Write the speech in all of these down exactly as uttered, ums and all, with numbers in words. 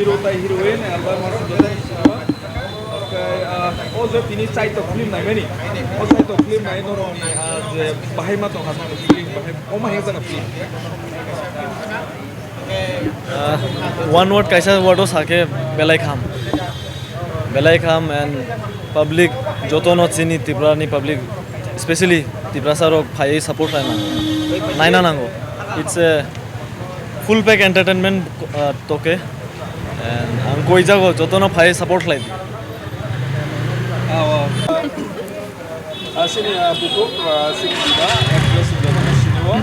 Hero tai heroine, album o swngjak. Oke, ah, o je tini Chaito film naimani. O Chaito film nai norok ni, ah, je bahai ma tongkha, film bahai, o ma hwnjak film. Ah, one word kaisa word o sake belai kham. Belai kham and public jotono chini Tripura ni public, especially Tiprasa rok phaiwi support khlaina, naina nango. It's a full pack entertainment, ah, toke. And ang koi jago jotono phai support khlai di. Ah, sini, ah, bukhuk, ah, sini ba, actress jotono sini o.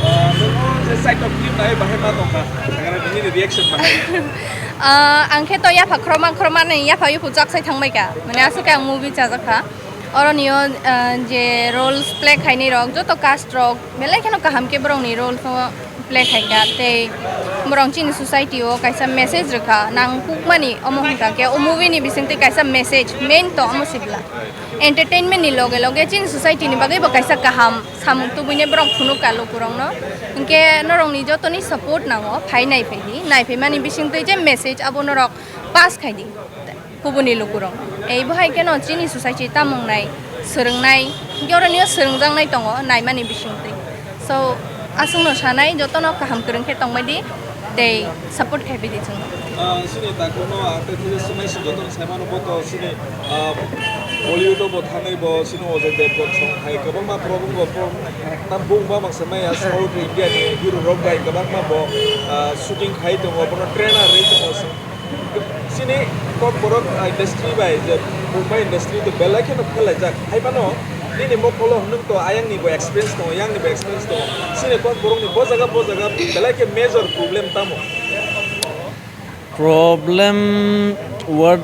Ah, nung o je side of film nai bahai ma tongkha. Nangara nini reaction bahai. Ah, ang khe to yapha khroma khroma ni yapha yupu chak sai thangbai ka. Mane aswk ang movie chajak kha. Oro ni o, ah, je roles play khainai rok joto cast rok belai kheno kaham khe borok ni roles o play khai kha, tei borok chini society o kaisa message rwkha, nang kukmani omo hwnkha khe o movie ni bisingtwi kaisa message main to omo sibla. Entertainment ni loge loge chini society ni bagwi bo kaisa kaham samung tubui ne borok phunuk ka lukurok no. Hinkhe norok ni joto ni support nango, phai nai phai di, nai phai mani bisingtwi je message abo norok pass khai di. Kubuni lukurok. Ei, bo hai kheno chini society tamung nai, swrwng nai, hinkhe oro nio swrwngjaknai tongo, naimani bisingtwi. So, aswkno sanai, jotono kaham kwrwng khe tongbai di, tei support khai bai di chwngno. Ah, sini takhukno, ah, tei thwiwi swmai se jotono sai mano, bo to sini, ah, Bollywood o bo thangwi bo sini Ajay Devgan song hai kwbangma problem bo pro-, tam bung ba mangsa maya South India ni hero rok bai kwbangma bo, ah, shooting khai tongo, bono trainer rwi tongo. Sini Kokborok industry bai je Mumbai industry to belai kheno phelaijak. Hai phano nini mokolo hwnwng to ayang ni bo experience tongo, yang ni bo experience tongo. Sini Kokborok ni bo jaga bo jaga belai khe major problem tamo? Problem word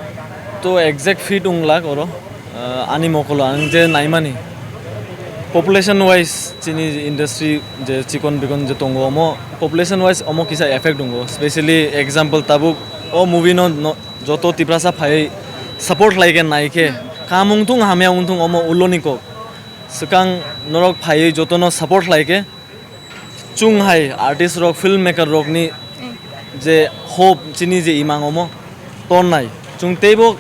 to exact fit wng lak oro. Ah, ani mokolo ang je naimani, population wise chini industry je chikon bikon je tongo, omo population wise omo kisa effect wngo, specially example tabuk o movie no, no joto Tiprasa phai support khlai khe nai khe, kam wng thung hamya wng thung omo ulo ni kok, swkang norok phaiwi jotono support khlai khe, chung hai artist rok, film maker rok ni je hope, chini je imang omo tonnai, chung teibo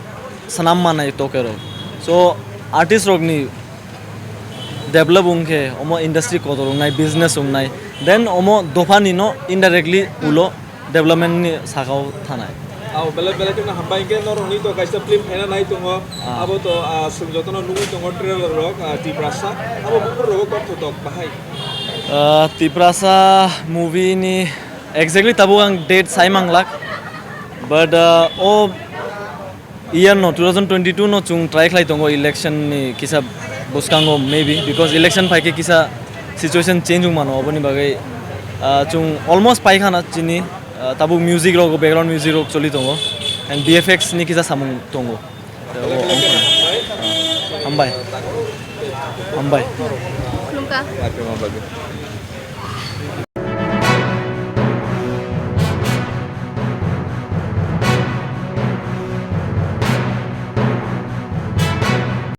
swnam manai toke rok. So artist rok ni develop wng khe omo industry kotor wngnai, business wngnai, then omo dopha ni no indirectly ulo development ni sakao thanai. Abo belai belai kheno hambai, hinkhe norokni to kaisa film phaina nai tongo. Ah. Abo to, ah, chwng jotono nugwi tongo trailer rok, ah, Tiprasa. Abo buphur rogo kok thotok bahai. Ah, Tiprasa movie ni exactly tabuk ang date sai manglak. But, ah, o year no, two thousand twenty-two no chwng try khlai tongo election ni kisa bwskango maybe, because election phai khe kisa situation change wng mano, oboni bagwi, ah, chwng almost pai khana chini, ah, tabuk music rok, background music rok choli tongo, and B F X ni kisa samung tongo. Hambai. Hambai. Khulumkha.